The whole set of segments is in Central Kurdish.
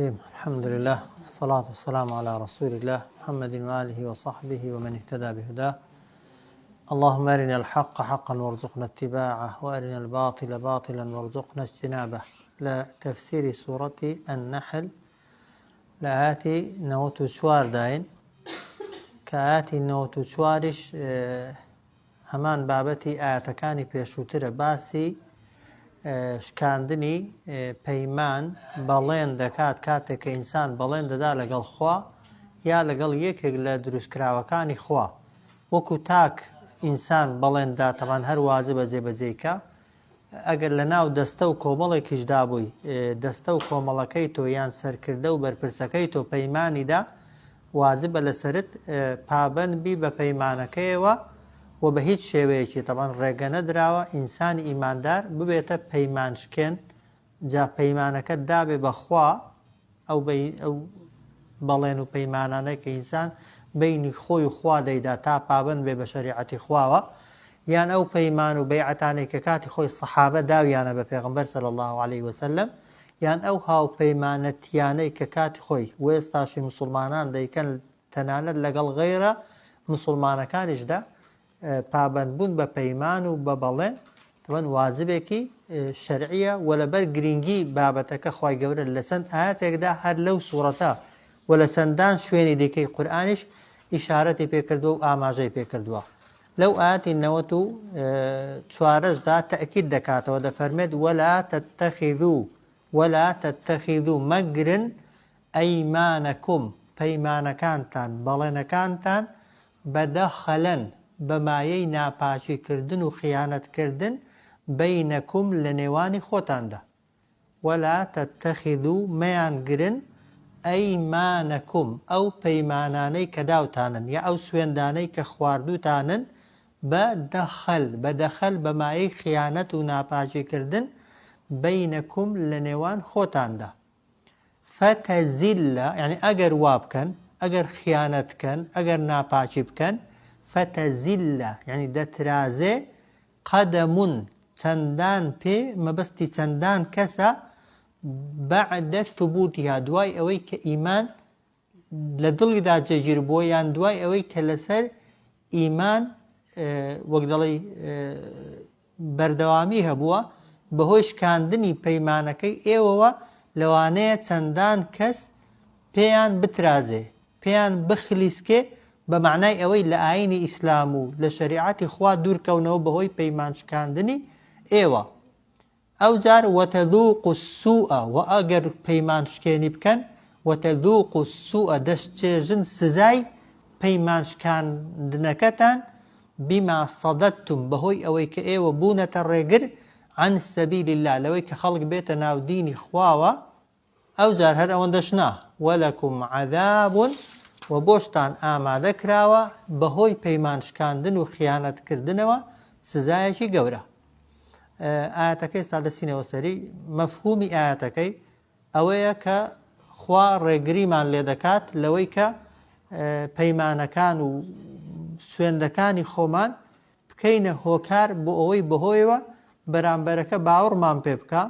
الحمد لله الصلاة والسلام على رسول الله محمد وآله وصحبه ومن اهتدى بهداه اللهم أرنا الحق حقا وارزقنا اتباعه وأرنا الباطل باطلا وارزقنا اجتنابه لتفسير سورة النحل لە ئایەتی 94 داین کە ئایەتی 94یش هەمان بابەتی ئایەتەکانی پێشووترە باسی شکاندنی پەیمان بەڵێن دەکات کاتێک کە ئینسان بەڵێن دەدا لەگەڵ خوا یا لەگەڵ یەکێک لە دروستکراوەکانی خوا وەکو تاک ئینسان بەڵێن دا تەبان هەر واجبە جێبەجێی کە ئەگەر لە ناو دەستە و کۆمەڵێکیشدا بووی، دەستە و کۆمەڵەکەی تۆ یان سەرکردە و بەرپرسەکەی تۆ پەیمانی دا، واجبە لەسەرت پابەند بی بە پەیمانەکەیەوە و بە هیچ شێوەیەکی تەبعەن ڕێگە نەدراوە ئینسانی ئیماندار ببێتە پەیمانشکێن، جا پەیمانەکەت دابێ بە خوا، ئەو ئەو بەڵێن و پەیمانانەی کە ئینسان بەینی خۆی و خوا دەیدا تا پابەند بێ بە شەریعەتی خواوە، یان ئەو پەیمان و بەیعەتانەی کە کاتی خۆی سەحابە داویانە بە پێغەمبەر صلی اللە علیه وسلم، یان ئەو هاوپەیمانەتیانەی کە کاتی خۆی و ئێستاشی موسڵمانان دەیکەن تەنانەت لەگەڵ غەیرە موسڵمانەکانیشدا، پابەندبوون بە پەیمان و بە بەڵێن تەبەن واجبێکی شەرعیە و لەبەر گرینگی بابەتەکە خوای گەورە لە چەند ئاەتێکدا هەر لەو سوڕەتە و لە چەندان شوێنی دیکەی قورئانیش ئیشارەتی پێکردووە و ئاماژەی پێکردووە لەو ئاەتی نەوەت و چوارەشدا تەئکید دەکاتەوە دەفەرمێت ولا تتخذوا ولا تتخذوا مەگرن ئەیمانەکم پەیمانەکانتان بەڵێنەکانتان بە دەخەلەن، بە مایەی ناپاکی کردن و خیانەت کردن، بەینەکوم لە نێوانی خۆتاندا. ولا تتخذوا مەیانگرن، ئەیمانەکوم ئەو پەیمانانەی کە داوتانن یا ئەو سوێندانەی کە خواردووتانن بە دەخەل، بە دەخەل بە مایەی خیانەت و ناپاکی کردن، بەینەکوم لە نێوان خۆتاندا. فتزل یانی ئەگەر وا بکەن ئەگەر خیانەت کەن ئەگەر ناپاکی بکەن فتزل یانی دەترازێ قدم چەندان پێ مەبەستی چەندان کەسە بعد ثبوتها دوای ئەوەی کە ئیمان لە دڵیدا جێگیر بووە یان دوای ئەوەی کە لەسەر ئیمان وەک دەڵێی بەردەوامی هەبووە بەهۆی شکاندنی پەیمانەکەی ئێوەوە لەوانەیە چەندان کەس پێیان بترازێ پێیان بخلیسکێ بە مەعنای ئەوەی لە ئاینی ئیسلام و لە شەریعەتی خوا دوورکەونەوە بەهۆی پەیمان شکاندنی ئێوە ئەوجار وتذوقوا السوء وە ئەگەر پەیمان شکێنی بکەن وتذوقوا السوء دەشچێژن سزای پەیمان شکاندنەکەتان بما صددتم بەهۆی ئەوەی کە ئێوە بوونەتە ڕێگر عن سبیل اللە لەوەی کە خەڵک بێتە ناو دینی خواوە ئەوجار هەر ئەوەندەش نا، ولکم عذاب، وە بۆشتان ئامادە کراوە بەهۆی پەیمان شکاندن و خیانەت کردنەوە سزایەکی گەورە. ئایەتەکەی ئێستا دەچینەوە سەری، مەفهومی ئایەتەکەی ئەوەیە کە خوا ڕێگریمان لێ دەکات لەوەی کە پەیمانەکان و سوێندەکانی خۆمان بکەینە هۆکار بۆ ئەوەی بەهۆیەوە بەرامبەرەکە باوەڕمان پێ بکا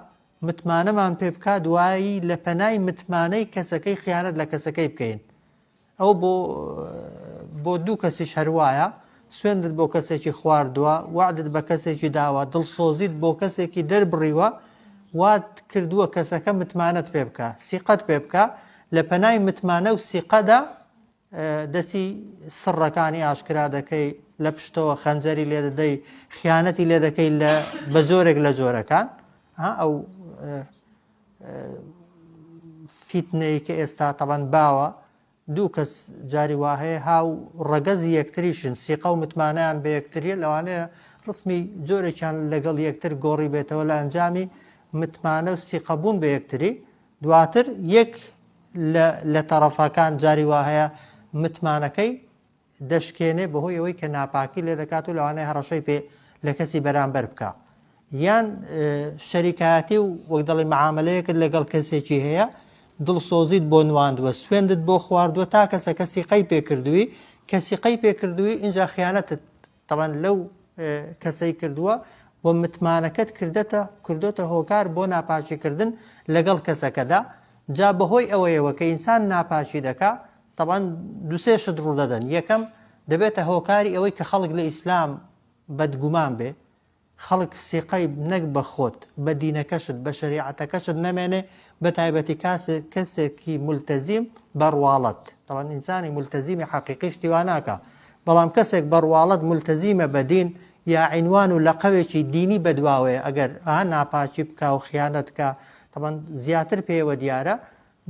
متمانەمان پێ بکا دوایی لە پەنای متمانەی کەسەکەی خیانەت لە کەسەکەی بکەین ئەو بۆ بۆ دوو کەسیش هەروایە سوێندت بۆ کەسێکی خواردووە وعدت بە کەسێکی داوە دڵسۆزیت بۆ کەسێکی دەربڕیوە وات کردووە کەسەکە متمانەت پێ بکە سیقەت پێ بکە لە پەنای متمانە و سیقەدا دەچی سڕەکانی ئاشکرا دەکەی لە پشتەوە خەنجەری لێ دەدەی خیانەتی لێ دەکەی لە بە جۆرێک لە جۆرەکان ئەو فیتنەی کە ئێستا تەبەن باوە دوو کەس جاری وا هەیە هاو ڕەگەزی یەکتریشن سیقە و متمانیان بە یەکتریە لەوانەیە ڕسمی جۆرێکیان لەگەڵ یەکتر گۆڕی بێتەوە لە ئەنجامی متمانە و سیقەبوون بە یەکتری دواتر یەک لە لە تەڕەفەکان جاری وا هەیە متمانەکەی دەشکێنێ بەهۆی ئەوەی کە ناپاکی لێ دەکات و لەوانەیە هەڕەشەی پێ لە کەسی بەرامبەر بکا یان شەریکایەتی و وەک دەڵێ معاملەیەکت لەگەڵ کەسێکی هەیە دڵسۆزیت بۆ نواندووە سوێندت بۆ خواردووە تا کەسە کەسی قەی پێکردووی کەسی قەی پێکردووی اینجا خیانەتت تەبعەن لەو کەسەی کردووە و متمانەکەت کردەتە کردۆتە هۆکار بۆ ناپاکیکردن لەگەڵ کەسەکەدا. جا بەهۆی ئەوەیەوە کە ئینسان ناپاکی دەکا تەبعەن دوسێ شت ڕوودەدەن یەکەم دەبێتە هۆکاری ئەوەی کە خەڵک لە ئیسلام بەدگومان بێ خەڵک سیقەی نەک بە خۆت بە دینەکەشت بە شەریعەتەکەشت نەمێنێ بە تایبەتی کەسێکی ملتەزیم بە ڕواڵەت تەبعەن ئینسانی ملتەزیمی حەقیقی شتی وا ناکا بەڵام کەسێک بە ڕواڵەت ملتەزیمە بە دین یا عینوان و لەقەوێکی دینی بەدواوەیە ئەگەر ئا ناپاکی بکا و خیانەت کا تەبعەن زیاتر پێوە دیارە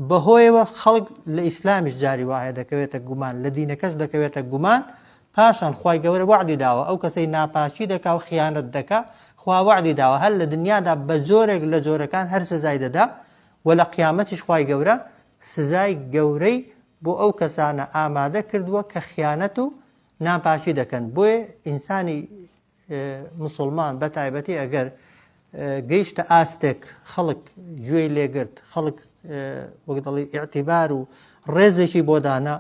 بەهۆیەوە خەڵک لە ئیسلامیش جاری وا هەیە دەکەوێتە گومان، لە دینەکەش دەکەوێتە گومان، پاشان خوای گەورە وەعدی داوە ئەو کەسەی ناپاکی دەکا و خیانەت دەکا خوا وەعدی داوە هەر لە دنیادا بە جۆرێک لە جۆرەکان هەر سزای دەدا و لە قیامەتیش خوای گەورە سزای گەورەی بۆ ئەو کەسانە ئامادە کردووە کە خیانەت و ناپاکی دەکەن بۆیە ئینسانی مسوڵمان بە تایبەتی ئەگەر گەیشتە ئاستێک خەڵک گوێی لێگرت خەڵک وەک دەڵی ئیعتیبار و ڕێزێکی بۆ دانا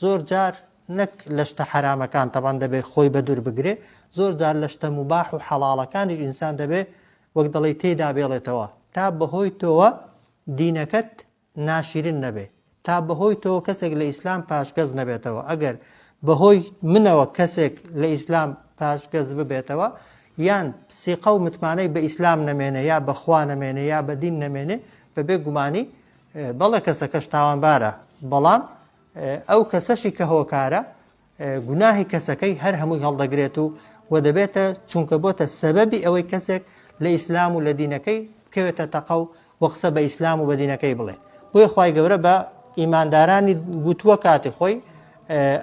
زۆر جار نەک لە شتە حەرامەکان تەبان دەبێت خۆی بە دوور بگرێ زۆر جار لە شتە مباح و حەڵاڵەکانیش ئینسان دەبێ وەک دەڵی تێدا بێڵێتەوە تا بەهۆی تۆوە دینەکەت ناشیرن نەبێ تا بەهۆی تۆوە کەسێک لە ئیسلام پاشگەز نەبێتەوە ئەگەر بەهۆی منەوە کەسێک لە ئیسلام پاشگەز ببێتەوە یان سیقە و متمانەی بە ئیسلام نەمێنێ یا بە خوا نەمێنێ یا بە دین نەمێنێ بەبێ گومانی بەڵێ کەسەکەش تاوانبارە بەڵام ئەو کەسەشی کە هۆکارە گوناهی کەسەکەی هەر هەمووی هەڵدەگرێت و و دەبێتە چونکە بۆتە سەبەبی ئەوەی کەسێک لە ئیسلام و لە دینەکەی بکەوێتە تەقە و و قسە بە ئیسلام و بە دینەکەی بڵێ بۆیە خوای گەورە بە ئیماندارانی گوتووە کاتی خۆی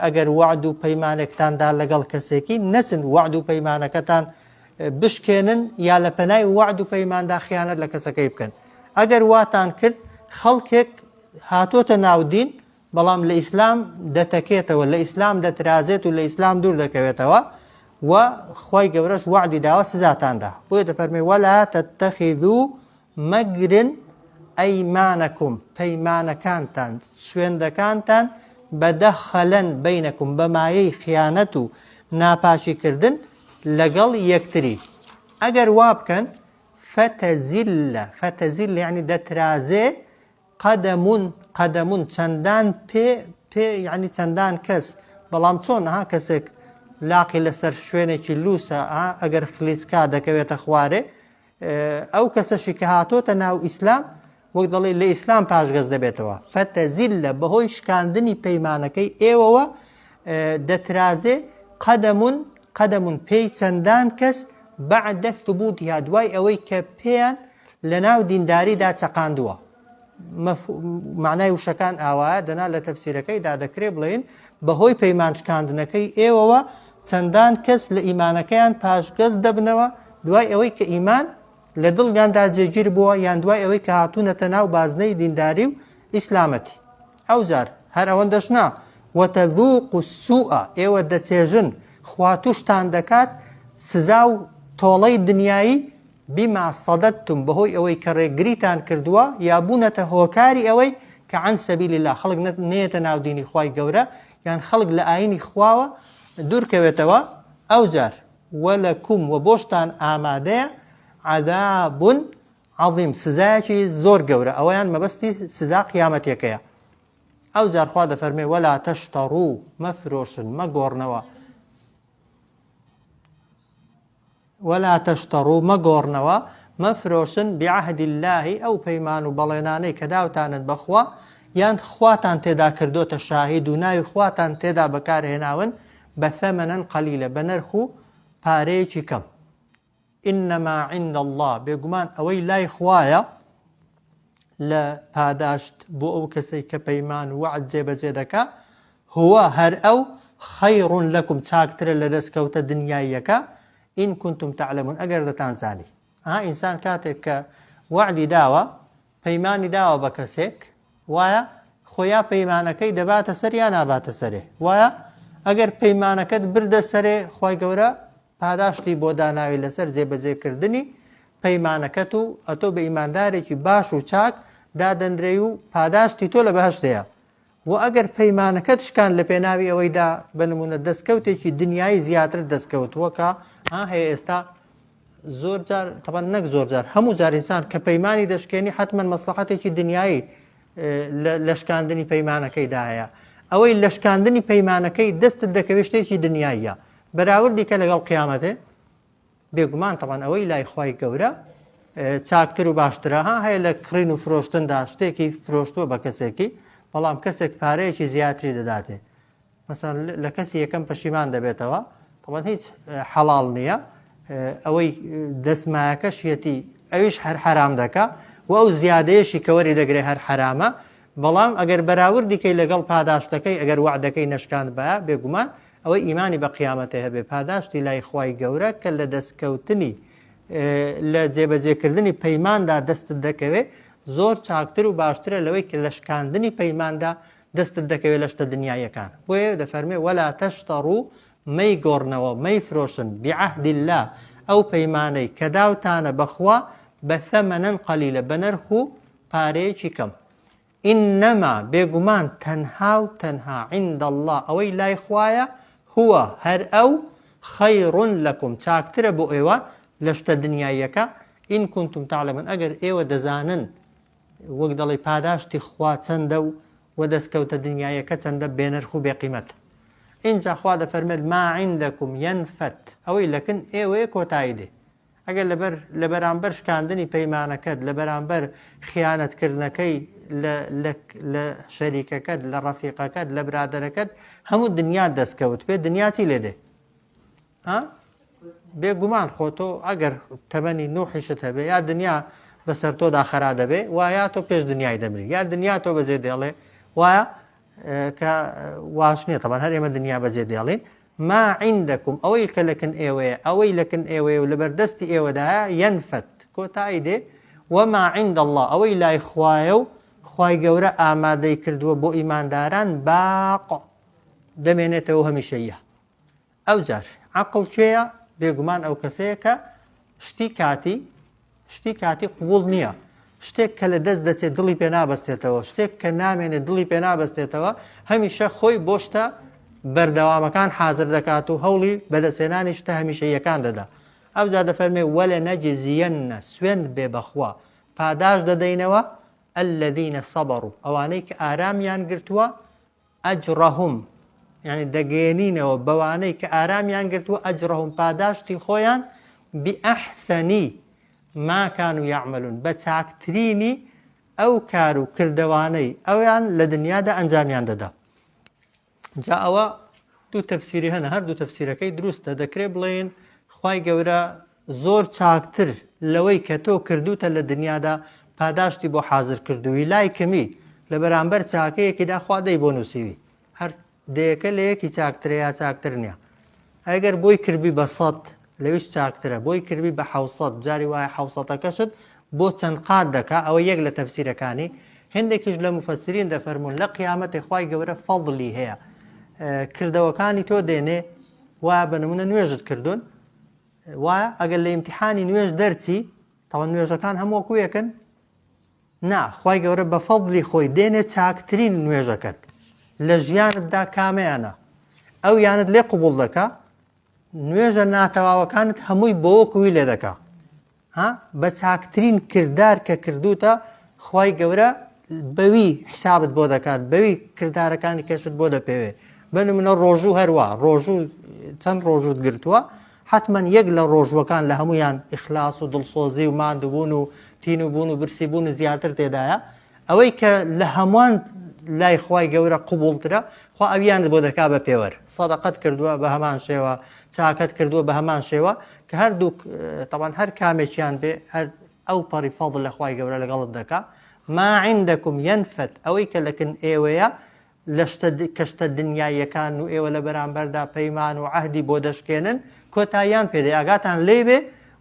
ئەگەر وەعد و پەیمانێکتان دا لەگەڵ کەسێکی نەچن وەعد و پەیمانەکەتان بشکێنن یا لە پەنای وەعد و پەیماندا خیانەت لە کەسەکەی بکەن ئەگەر واتان کرد خەڵکێک هاتۆتە ناو دین بەڵام لە ئیسلام دەتەکێتەوە، لە ئیسلام دەترازێت و لە ئیسلام دوور دەکەوێتەوە و خوای گەورەش وەعدی داوە سزاتان دا. بۆیە دەفەرمێ ولا تتخذوا مەگرن ئەیمانەکم پەیمانەکانتان سوێندەکانتان بە دەخەلەن بەینەکم بە مایەی خیانەت و ناپاکی کردن لەگەڵ یەکتری ئەگەر وا بکەن فتزل فتزل یعنی دەترازێ قدم قدم چەندان پێ پێ یعنی چەندان کەس بەڵام چۆن ها کەسێک لاقی لەسەر شوێنێکی لووسە ئەگەر خلیسکا دەکەوێتە خوارێ ئەو کەسەشی کە هاتۆتە ناو ئیسلام وەک دەڵێ لە ئیسلام پاشگەز دەبێتەوە فەتەزیلە بەهۆی شکاندنی پەیمانەکەی ئێوەوە دەترازێ قەدەمون قەدەمون پێی چەندان کەس بعد ثبوتها دوای ئەوەی کە پێیان لەناو دینداریدا چەقاندووە. مەعنای وشەکان ئاوایە، دەنا لە تەفسیرەکەیدا دەکرێ بڵێین بەهۆی پەیمانشکاندنەکەی ئێوەوە چەندان کەس لە ئیمانەکەیان پاشگەز دەبنەوە دوای ئەوەی کە ئیمان لە دڵیاندا جێگیر بووە یان دوای ئەوەی کە هاتوونەتە ناو بازنەی دینداری و ئیسلامەتی. ئەوجار هەر ئەوەندەش نا، وتذوقوا السوء، ئێوە دەچێژن، خوا توشتان دەکات سزا و تۆڵەی دنیایی بما صددتم بەهۆی ئەوەی کە ڕێگریتان کردووە یا بوونەتە هۆکاری ئەوەی کە عن سبیل اللە خەڵک نەیەتە ناو دینی خوای گەورە یان خەڵک لە ئاینی خواوە دوورکەوێتەوە ئەوجار ولکم وە بۆشتان ئامادەیە عذاب عظیم سزایەکی زۆر گەورە ئەوەیان مەبەستی سزا قیامەتیەکەیە ئەوجار خوا دەفەرمێ ولا تشتروا مەفرۆشن مەگۆڕنەوە ولا تشتروا مەگۆڕنەوە، مەفرۆشن، بعهد اللە ئەو پەیمان و بەڵێنانەی کە داوتانن بە خوا، یان خواتان تێدا کردۆتە شاهید و ناوی خواتان تێدا بەکار هێناون، بثمنا قلیلا بە نرخ و پارەیەکی کەم. انما عند اللە بێگومان ئەوەی لای خوایە لە پاداشت بۆ ئەو کەسەی کە پەیمان و وەعد جێبەجێ دەکا، هو هەر ئەو، خیر لکم چاکترە لە دەستکەوتە دنیاییەکە، ان کنتم تعلمون ئەگەر دەتانزانی. ئەها ئینسان کاتێک کە وەعدی داوە، پەیمانی داوە بە کەسێک، وایە؟ خۆ یا پەیمانەکەی دەباتە سەر یا ناباتە سەرێ، وایە؟ ئەگەر پەیمانەکەت بردە سەرێ خوای گەورە پاداشتی بۆ داناوی لەسەر جێبەجێکردنی پەیمانەکەت و ئەتۆ بە ئیماندارێکی باش و چاک دادەنرێی و پاداشتی تۆ لە بەهەشت هەیە. وە ئەگەر پەیمانەکەت شکاند لە پێناوی ئەوەیدا بە نمونە دەستکەوتێکی دنیایی زیاترت دەستکەوت وەکە ها هەیە ئێستا زۆر جار تەبەن نەک زۆر جار هەموو جار ئینسان کە پەیمانی دەشکێنی حتمما مەسلحەتێکی دنیایی. لە شکاندنی پەیمانەکەیدا هەیە ئەوەی لە شکاندنی پەیمانەکەی دەستت دەکەوێت شتێکی دنیاییە بەراوردی کە لەگەڵ قیامەتێ بێگومان تەبان ئەوەی لای خوای گەورە چاکتر و باشترە ها هەیە لە کڕین و فرۆشتندا شتێکی فرۆشتووە بە کەسێکی بەڵام کەسێک پارەیەکی زیاتری دەداتێ مەسەن لە کەسی یەکەم پەشیمان دەبێتەوە تەبان هیچ حەڵاڵ نییە ئەوەی دەسمایەکەشیەتی ئەویش هەر حەرام دەکا و ئەو زیادەیەشی کەوەری دەگرێ هەر حەرامە بەڵام ئەگەر بەراوردی کەی لەگەڵ پاداشتەکەی ئەگەر وەعدەکەی نەشکاندبایە بێگومان ئەوەی ئیمانی بە قیامەتێ هەبێ پاداشتی لای خوای گەورە کە لە دەستکەوتنی لە جێبەجێکردنی پەیماندا دەستت دەکەوێ زۆر چاکتر و باشترە لەوەی کە لە شکاندنی پەیماندا دەستت دەکەوێت لە شتە دنیاییەکان بۆیە دەفەرمێ ولا تشتەڕو مەیگۆڕنەوە مەیفرۆشن بعهد اللە ئەو پەیمانەی کە داوتانە بەخوا بثمنا قلیلا بە نرخ و پارەیەکی کەم. انما، بێگومان تەنها و تەنها، عند اللە، ئەوەی لای خوایە، هو، هەر ئەو، خیر لکم، چاکترە بۆ ئێوە لە شتە دنیاییەکە، ان کنتم تعلمون، ئەگەر ئێوە دەزانن، وەک دەڵێی پاداشتی خوا چەندە و وە دەستکەوتە دنیاییەکە چەندە بێنرخ و بێقیمەتە. ئینجا خوا دەفەرمێت، ما عندکم ینفد، ئەوەی لەکن ئێوەیە کۆتایی دێ. ئەگەر لەبەر لە بەرامبەر شکاندنی پەیمانەکەت، لە بەرامبەر خیانەتکردنەکەی لە لە لە شەریکەکەت، لە ڕەفیقەکەت، لە برادەرەکەت هەموو دنیات دەستکەوت بێ دنیا چی لێ دێ؟ ها؟ بێگومان خۆ تۆ ئەگەر تەمەنی نوحیشت هەبێ یا دنیا بەسەر تۆدا خەرا دەبێ وایە تۆ پێش دنیای دەمری یا دنیا تۆ بەجێ دێڵێ وایە کە واش نییە تەبان هەر ئێمە دنیا بەجێ دێڵین ما عندکم ئەوەی کە لەکن ئێوەیە ئەوەی لەکن ئێوەیە و لەبەردەستی ئێوەدایە ينفد کۆتایی دێ وما عند الله ئەوەی لای خوایە و خوای گەورە ئامادەی کردووە بۆ ئیمانداران باق دەمێنێتەوە هەمیشەیە ئەوجار عەقڵ کێیە؟ بێگومان ئەو کەسەیە کە شتی کاتی شتی کاتی قبوڵ نییە شتێک کە لە دەست دەچێت دڵی پێ نابەستێتەوە شتێک کە نامێنێت دڵی پێ نابەستێتەوە هەمیشە خۆی بۆ شتە بەردەوامەکان حاضر دەکات و هەوڵی بەدەستهێنانی شتە هەمیشەیەکان دەدا ئەوجا دەفەرمێ وەلە نەجزیەنە سوێند بێ بەخوا پاداش دەدەینەوە الذین صبروا ئەوانەی کە ئارامیان گرتووە اجرهم یانی دەگەیەنینەوە بەوانەی کە ئارامیان گرتووە اجرهم پاداشتی خۆیان باحسن ما كانوا یعملون بە چاکترینی ئەو کار و کردەوانەی ئەویان لە دنیادا ئەنجامیان دەدا. جا ئەوە دوو تەفسیری هەنە هەردوو تەفسیرەکەی دروستە دەکرێ بڵێن خوای گەورە زۆر چاکتر لەوەی کە تۆ کردوتە لە دنیادا پاداشتی بۆ حازر کردووی لای کەمی لە بەرامبەر چاکەیەکیدا خوا دەی بۆ نووسیوی هەر دەیەکە لە یەکی چاکترە یا چاکتر نییە ئەگەر بۆی کردبی بە سەد لەویش چاکترە بۆی کردبی بە حوسەد جاری وایە حوسەتەکەشت بۆ چەند قات دەکا ئەوە یەک لە تەفسیرەکانی هندێکیش لە مفەسرین دەفەرموون لە قیامەتی خوای گەورە فەضلی هەیە کردەوەکانی تۆ دێنێ وا بە نمونە نوێژت کردوون وا ئەگەر لە ئیمتحانی نوێژ دەرچی تەوە نوێژەکان هەموو وەکو یەکن نا خوای گەورە بە فەضلی خۆی دێنێ چاکترین نوێژەکەت لە ژیانتدا کامەیانە ئەو یانت لێ قوبوڵ دەکا نوێژە ناتەواوەکانت هەمووی بۆ وەکوی لێ دەکا ها بە چاکترین کردار کە کردوتە خوای گەورە بەوی حسابت بۆ دەکات بەوی کردارەکانی کەشت بۆ دەپێوێ بە نمونە ڕۆژوو هەروە ڕۆژوو چەند ڕۆژوت گرتووە حتمما یەک لە ڕۆژوەکان لە هەمویان ئیخلاص و دڵسۆزی و ماندووبوون و تین و بوون و برسی بوون زیاتر تێدایە ئەوەی کە لە هەمووان لای خوای گەورە قبوڵترە خوا ئەویانت بۆ دەکا بە پێوەر سەدەقەت کردووە بە هەمان شێوە چاکەت کردووە بە هەمان شێوە کە هەردوو تەوان هەر کامێکیان بێ هەر ئەو پەڕی فەضل لە خوای گەورە لەگەڵت دەکا ما عندكم ينفد ئەوەی کە لەکن ئێوەیە لە شتە کە شتە دنیاییەکان و ئێوە لە بەرامبەردا پەیمان و عەهدی بۆ دەشکێنن کۆتاییان پێ دێ ئاگاتان لێی بێ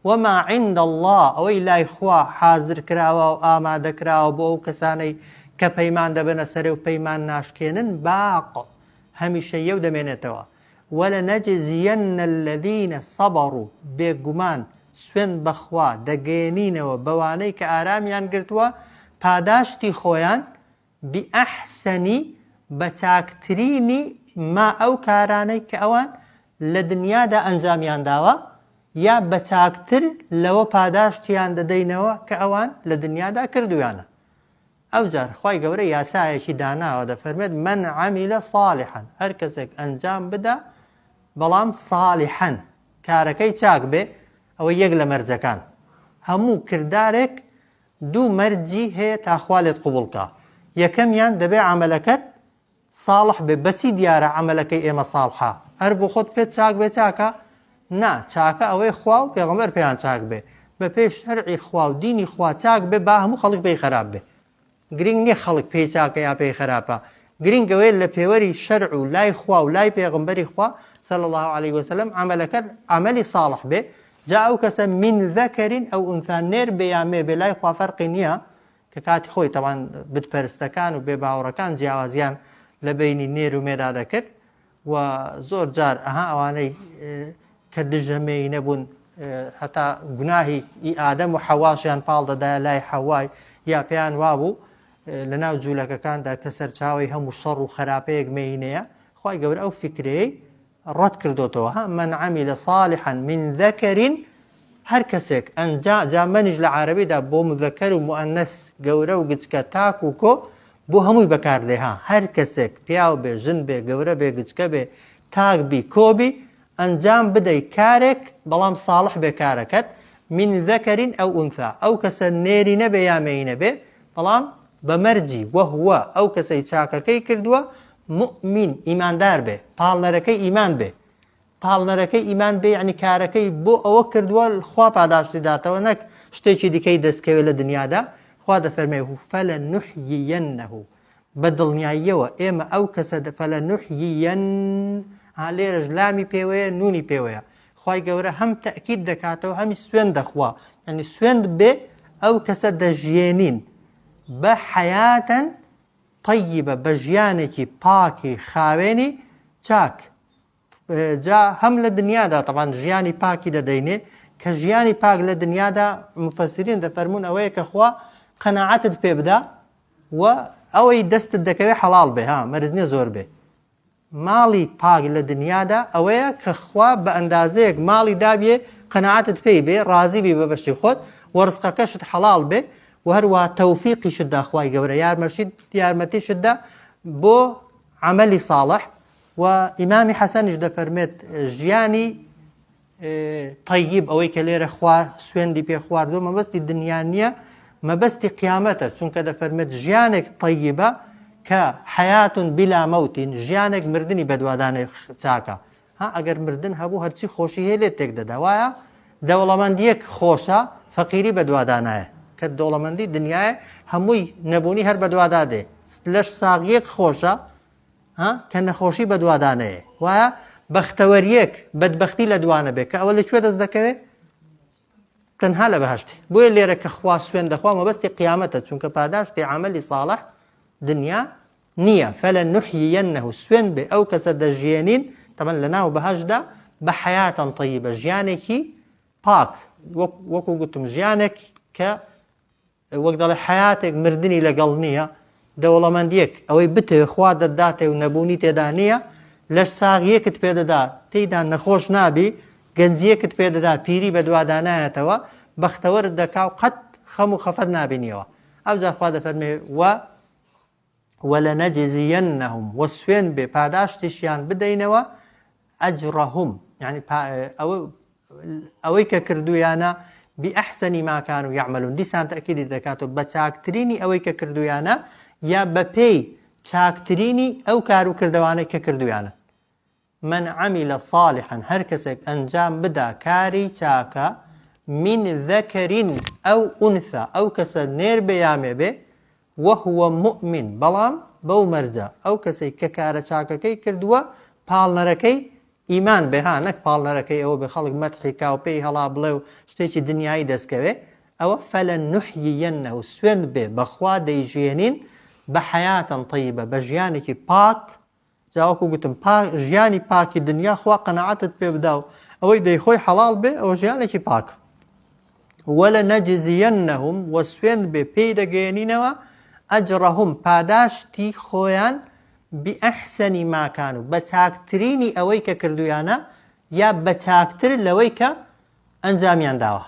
وما عند اللە ئەوەی لای خوا حازر کراوە و ئامادە کراوە بۆ ئەو کەسانەی کە پەیمان دەبەنە سەرێ و پەیمان ناشکێنن باق هەمیشەییە و دەمێنێتەوە ولنجزین الذین صبروا بێگومان سوێند بەخوا دەگەیەنینەوە بەوانەی کە ئارامیان گرتووە پاداشتی خۆیان بئەحسەنی بە چاکترینی ما ئەو کارانەی کە ئەوان لە دنیادا ئەنجامیان داوە یا بە چاکتر لەوە پاداشتیان دەدەینەوە کە ئەوان لە دنیادا کردویانە. ئەوجار خوای گەورە یاسایەکی داناوە دەفەرمێت من عمل صالحا هەر کەسێک ئەنجام بدا بەڵام صالحا کارەکەی چاک بێ ئەوە یەک لە مەرجەکان هەموو کردارێک دوو مەرجی هەیە تا خوا لێت قبوڵ کا یەکەمیان دەبێ عەمەلەکەت ساڵح بێ بەچی دیارە عەمەلەکەی ئێمە ساڵحە هەر بۆ خۆت پێت چاک بێ چاکە نا چاکە ئەوەی خوا و پێغەمبەر پێیان چاک بێ بە پێی شەرعی خوا و دینی خوا چاک بێ با هەموو خەڵک پێی خراپ بێ گرنگ نییە خەڵک پێی چاکە یا پێی خراپە گرنگ ئەوەیە لە پێوەری شەرع و لای خوا و لای پێغەمبەری خوا صلی الله علیه وسلم عەمەلەکەت عەمەلی صاڵح بێ جا ئەو کەسە من ذکر ئەو ئونثا نێر بێ یا مێ بێ لای خوا فەرقی نییە کە کاتی خۆی تەوان بتپەرستەکان و بێباوەڕەکان جیاوازیان لە بینی نێر و مێدا دەکرد و زۆر جار ئەها ئەوانەی کە دژە مێینە بوون هەتا گوناهی ئی ئادەم و حەواشیان پاڵ دەدایە لای حەوای یا پێیان وابوو لە ناو جوولەکەکاندا کە سەرچاوی هەموو شەڕ و خراپەیەک مێینەیە خوای گەورە ئەو فکرەی ڕەت کردۆتەوە ها من عمل صالحا من ذکر هەر کەسێک ئەنجا جا منیش لە عربیدا بۆ مذکر و مؤنث گەورە و گچکە تاک و کۆ بۆ هەمووی بەکاردێ ها هەر کەسێک پیاو بێ ژن بێ گەورە بێ گچکە بێ تاک بی کۆ بی ئەنجام بدەی کارێک بەڵام صالح بێ کارەکەت من ذکر ئەو ئونثا ئەو کەسە نێری نەبێ یا مێینە بێ بەڵام بە مەرجی وهو ئەو کەسەی چاکەکەی کردووە موئمین ئیماندار بێ پاڵنەرەکەی ئیمان بێ پاڵنەرەکەی ئیمان بێ یعنی کارەکەی بۆ ئەوە کردووە خوا پاداشتی داتەوە نەک شتێکی دیکەی دەستکەوێت لە دنیادا خوا دەفەرمێ فلنحیینه بە دڵنیاییەوە ئێمە ئەو کەسە فلنحیین ها لێرەش لامی پێوەیە نونی پێوەیە خوای گەورە هەم تەئکید دەکاتەوە هەمی سوێند دەخوا یعنی سوێند بێ ئەو کەسە دەژیێنین بە حەیاتەن طیبە بە ژیانێکی پاکی خاوێنی چاک جا هەم لە دنیادا تەبان ژیانی پاکی دەدەینێ کە ژیانی پاک لە دنیادا مفەسرین دەفەرمونون ئەوەیە کە خوا قەناعەتت پێ بدا و ئەوەی دەستت دەکەوێت حەڵاڵ بێ ها مەرز نییە زۆر بێ ماڵی پاک لە دنیادا ئەوەیە کە خوا بە ئەندازەیەک ماڵی دابێ قەناعەتت پێی بێ ڕازی بی بە بەشی خۆت و ڕزقەکەشت حەڵاڵ بێ و هەروە تەوفیقیشت دا خوای گەورە یارمەشیت یارمەتیشت دا بۆ عەمەلی ساڵح و ئیمامی حەسەنیش دەفەرمێت ژیانی تەیب ئەوەی کە لێرە خوا سوێندی پێ خواردووە مەبەستی دنیا نییە مەبەستی قیامەتە چونکە دەفەرمێت ژیانێک تەیبە کە حیاتون بلا مەوتین ژیانێک مردنی بەدوادانێ چاکە ها ئەگەر مردن هەبوو هەرچی خۆشی هەیە لێت تێک دەدا وایە دەوڵەمەندیەک خۆشە فەقیری بەدوادانایە کە دەوڵەمەندی دنیاە هەمووی نەبوونی هەر بەدوادا دێ لەش ساغیەک خۆشە ها کە نەخۆشی بەدوادا نەیە وایە بەختەوەریەک بەدبەختی لە دوا نەبێ کە ئەوە لە کوێ دەست دەکەوێ تەنها لە بەهشت بۆیە لێرە کە خوا سوێن دەخوا مەبەستی قیامەتە چونکە پاداشتی عملی صالح دنیا نییە فلنحیینه سوێن بێ ئەو کەسە دەژیێنین تەمەن لە ناو بەهەشتدا بە حیاتەن طیبە ژیانێکی پاک وەکو گوتم ژیانێک کە وەک دەڵێ حەیاتێک مردنی لەگەڵ نییە، دەوڵەمەندییەک ئەوەی بتەوێ خوا دەتداتێ و نەبوونی تێدا نییە، لەشساغییەکت پێ دەدا تێیدا نەخۆش نابی، گەنجییەکت پێ دەدا پیری بەدوادا نایەتەوە، بەختەوەرت دەکا و قەت خەم و خەفەت نابینیەوە. ئەوجا خوا دەفەرمێ و ولنجزینهم وە سوێن بێ پاداشتیشیان بدەینەوە اجرهم یعنی ئەوەی کە کردویانە بأحسن ما كانوا يعملون دیسان تەکیدی دەکاتەوە بە چاکترینی ئەوەی کە کردویانە یا بەپێی چاکترینی ئەو کار و کردەوانەی کە کردویانە من عمل صالحا هەر کەسێک ئەنجام بدا کاری چاکە من ذکر او انثى ئەو کەسە نێر بێ یا مێ بێ وهو مؤمن بەڵام بەو مەرجە ئەو کەسەی کە کارە چاکەکەی کردووە پاڵنەرەکەی ئیمان بێ ها نەک پاڵنەرەکەی ئەوە بێ خەڵک مەدحی کا و پێی هەڵا بڵێ و شتێکی دنیایی دەستکەوێ ئەوە فلنحیینه سوێند بێ بەخوا دەیژیێنین بە حیاتا طیبە بە ژیانێکی پاک جا وەکو گوتم پا ژیانی پاکی دنیا خوا قەناعەتت پێ بدا و ئەوەی دەیخۆی حەڵاڵ بێ ئەوە ژیانێکی پاک ولنجزینهم وە سوێند بێ پێی دەگەیەنینەوە ئەجرهم پاداشتی خۆیان بئەحسەنی ما کانوا بە چاکترینی ئەوەی کە کردویانە یا بە چاکتر لەوەی کە ئەنجامیان داوە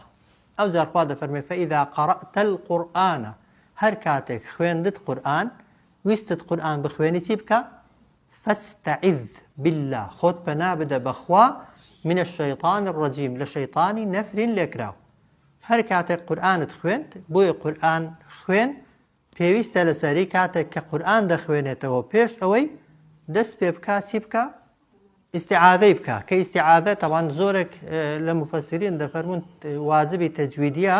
ئەوجار خوا دەفەرمێ فإذا قرأت القرآن. هەر کاتێک خوێندت قورئان ویستت قورئان بخوێنی چی بکە؟ فاستعذ باللە خۆت پەنا بدە بە خوا من الشیطان الرجیم لە شەیتانی نەفرین لێکراو. هەر کاتێک قورئانت خوێند، بۆیە قورئان خوێن پێویستە لەسەری کاتێک کە قورئان دەخوێنێتەوە پێش ئەوەی دەست پێ بکا چی بکا؟ ئیستعاذەی بکا کە ئیستعاذە تەوان زۆرێک لە مفەسرین دەفەرموون واجبی تەجویدیە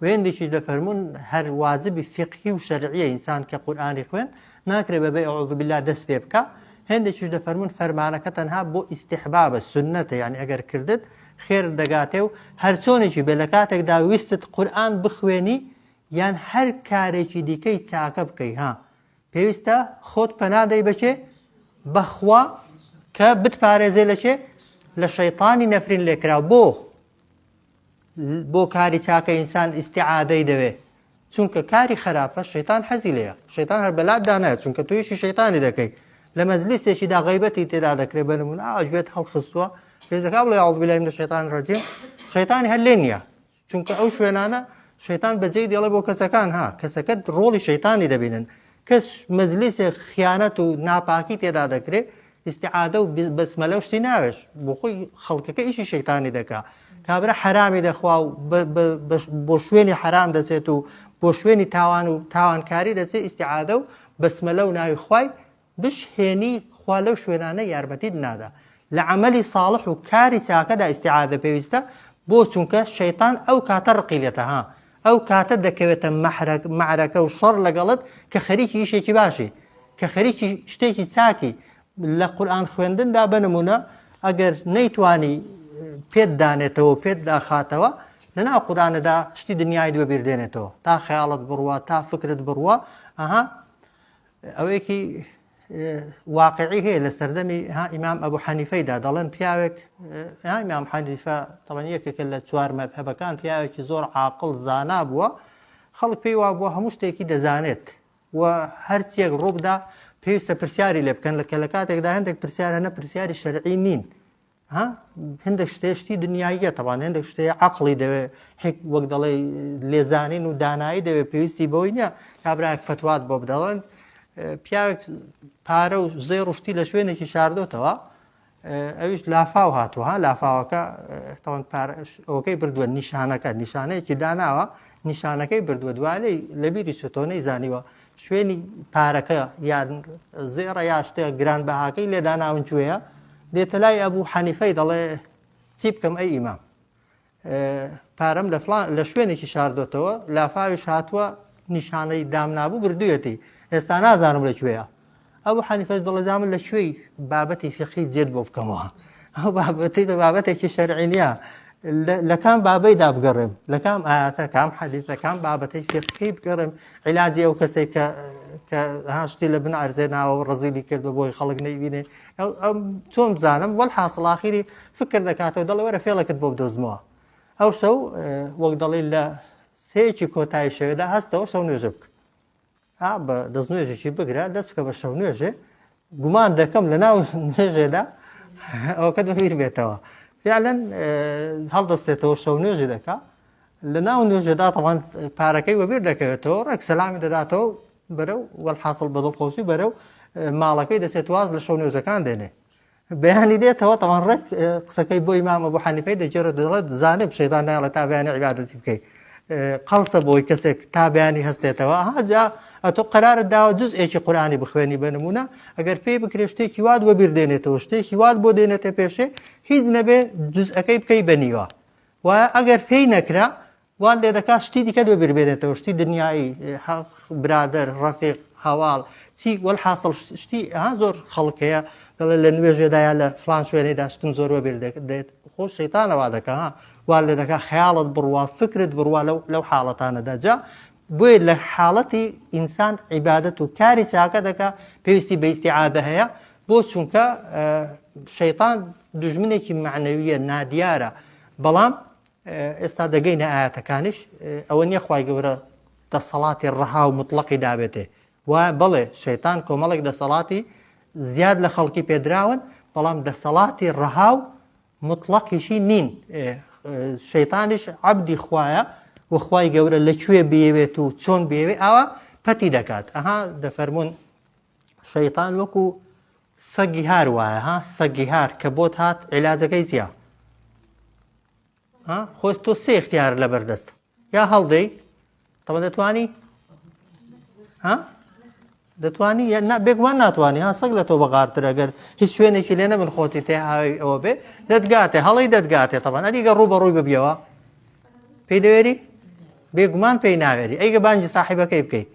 وێندێکیش دەفەرموون هەر واجبی فقهی و شەرعیە ئینسان کە قورئانی خوێن ناکرێ بەبێ ئەعوذ بالله دەست پێ بکا هێندێکیش دەفەرموون فەرمانەکە تەنها بۆ ئیستیحبابە سوننەتە یعنی ئەگەر کردت خێر دەگاتێ و هەرچۆنێکی بێ لە کاتێکدا ویستت قورئان بخوێنی یان هەر کارێکی دیکەی چاکە بکەی ها پێویستە خۆت پەنا دەی بەکێ بەخوا کە بتپارێزێ لە کێ لە شەیتانی نەفرین لێکراو بۆ بۆ کاری چاکە ئینسان ئیسیعادەی دەوێ چونکە کاری خراپە شەیتان حەزی لێیە شەیتان هەر بەلات دانایە چونکە تویشی شەیتانی دەکەی لە مەجلیسێکیدا غیبەتی تێدا دەکرێت بە نمونە ئاژێت هەڵخستووە پێزەکە بڵێ أعوذ بالله من الشیطان الرجیم شەیتانی هەر لێ نییە چونکە ئەو شوێنانە شەیتان بەجێی دێڵێ بۆ کەسەکان ها کەسەکە ڕۆڵی شەیتانی دەبینن کەس مەجلیسێک خیانەت و ناپاکی تێدا دەکرێت ئیستیعادە و بەسمەلە و شتی ناوێش بۆ خۆی خەڵکەکە ئیشی شەیتانی دەکا کابرا حەرامی دەخوا و بۆ شوێنی حەرام دەچێت و بۆ شوێنی تاوان و تاوانکاری دەچێت ئیستیعادە و بەسمەلە و ناوی خوای بشهێنی خوا لەو شوێنانە یارمەتیت نادا لە عەمەلی ساڵح و کاری چاکەدا ئیستیعادە پێویستە بۆ چونکە شەیتان ئەو کاتە ڕقی لێتە ها ئەو کاتە دەکەوێتە مەحرەک مەعرەکە و شەڕ لەگەڵت کە خەریکی ئیشێکی باشی کە خەریکی شتێکی چاکی لە قورئان خوێندندا بە نمونە ئەگەر نەیتوانی پێت دانێتەوە پێت داخاتەوە لەناو قورئانەدا شتی دنیای دوێ بیر دێنێتەوە تا خەیاڵت بڕوا تا فکرت بڕوا ئەها ئەوەیەکی واقعی هەیە لە سەردەمی ها ئیمام ئەبوو حەنیفەیدا دەڵێن پیاوێک ها ئیمام حەنیفە تەوان یەکێکە لە چوار مەذهەبەکان پیاوێکی زۆر عاقڵ زانا بووە خەڵک پێی وا بووە هەموو شتێکی دەزانێت و هەرچیەک ڕووبدا پێویستە پرسیاری لێ بکەن لە کە لە کاتێکدا هەندێک پرسیار هەنە پرسیاری شەرعی نین ها هەندێک شتێ شتی دنیاییە تەوان هەندێک شتێ عقلی دەوێ حک وەک دەڵێ لێزانین و دانایی دەوێ پێویستی بەوەی نییە کابراەک فتوات بۆ بدەڵێن پیاوێک پارە و زێڕ و شتی لە شوێنێکی شاردۆتەوە ئەویش لافاو هاتووە ها لافاوەکە تەوان ئەوەکەی بردووە نیشانەکە نیشانەیەکی داناوە نیشانەکەی بردووە دوالەی لەبیری چۆتۆ نەیزانیوە شوێنی پارەکە یان زێڕە یا شتێک گران بەهاکەی لێداناون کوێیە دێتە لای ئەبوو حەنیفەی دەڵێ چی بکەم ئەی ئیمام پارەم لە فلان لە شوێنێکی شاردۆتەوە لافاویش هاتووە نیشانەی دامنابوو بردوویەتی ئێستا نازانم لە کوێیە ئەبوو حەنیفەش دەڵێ جا من لە کوێی بابەتی فیقهی جێت بۆ بکەمەوە ئەو بابەتی لە بابەتێکی شەرعی نییە لە کام بابەیدا بگەڕێم لە کام ئاەتە کام حەدیثە کام بابەتی فیقهی بگەڕێم عیلاجی ئەو کەسێک کە کە هاشتی لە بن ئەرزێ ناوە و ڕزیلی کرد بۆی خەڵک نەیبینێ ئەو چۆن بزانم وەل حاصل ئاخیری فکر دەکاتەوە دەڵێ وەرە فێڵێکت بۆ بدۆزمەوە ئەو شەو وەک دەڵێ لە سێیەکی کۆتایی شەوێدا هەستەوە شەو نوێژە بکە ئا بە دەستنوێژێکی بگرە دەست بکە بە شەو نوێژێ گومان دەکەم لە ناو نوێژێدا ئەوەکەت بەبیر بێتەوە فعلا هەڵدەستێتەوە شەو نوێژی دەکا لە ناو نوێژێدا تەوان پارەکەی وەبیر دەکەوێتەوە ڕێک سەلامی دەداتەوە بەرەو وەلحاصل بەدڵخۆشی بەرەو ماڵەکەی دەچێت واز لە شەو نوێژەکان دێنێ بەیانی دێتەوە تەوان ڕێک قسەکەی بۆ ئیمام ئەبوو حەنیفەی دەگێڕێت دەڵێت زانێ شەیتان نایڵێ تا بەیانی عیبادەتی بکەی قەڵسە بۆی کەسێک تا بەیانی هەستێتەوە هاجا ئەتۆ قەرارت داوە جزئێکی قورئانی بخوێنی بە نمونە ئەگەر پێی بکرێ شتێکی وات وەبیر دێنێتەوە شتێکی وات بۆ دێنێتە پێشێ هیچ نەبێ جزئەکەی بکەی بە نیوە و ئەگەر پێی نەکرا وات لێ دەکات شتی دیکەت وەبیر بێنێتەوە شتی دنیایی حەق برادەر ڕەفیق هەواڵ چی وەلحاسڵ شتی ها زۆر خەڵک هەیە دەڵێ لە نوێژێدا یا لە فلان شوێنێدا شتم زۆر وەبیر دێت خۆ شەیتانە وا دەکا ها وا لێ دەکا خەیاڵت بڕوا فکرت بڕوا لەو لەو حاڵەتانەدا جا بۆیە لە حاڵەتی ئینسان عیبادەت و کاری چاکە دەکا پێویستی بە ئیستیعادە هەیە بۆ چونکە شەیتان دوژمنێکی مەعنەویە نادیارە بەڵام ئێستا دەگەینە ئایەتەکانیش ئەوە نییە خوای گەورە دەسەڵاتی ڕەها و مطلقی دابێتێ و بەڵێ شەیتان کۆمەڵێک دەسەڵاتی زیاد لە خەڵکی پێدراون بەڵام دەسەڵاتی ڕەها و مطلقیشی نین شەیتانیش عەبدی خوایە و خوای گەورە لە کوێ بێوێت و چۆن بێوێ ئاوا پەتی دەکات. ئەها دەفەرموون شەیتان وەکو سەگی هار وایە ها سەگی هار کە بۆت هات عیلاجەکەی چییە؟ ها خۆست تۆ سێ اختیار لەبەردەست یا هەڵدەی تەوە دەتوانی ها دەتوانی یا نا بێگومان ناتوانی ها سەگ لە تۆ بەغارتر ئەگەر هیچ شوێنێکی لێ نەبن خۆتی تێ هاوی ئەوە بێ دەتگاتێ هەڵی دەتگاتێ تەبان ئەدیگە ڕوو بە ڕووی ببیەوە پێی دەوێری بێگومان پێی ناوێری ئەیگە بانگی ساحیبەکەی بکەیت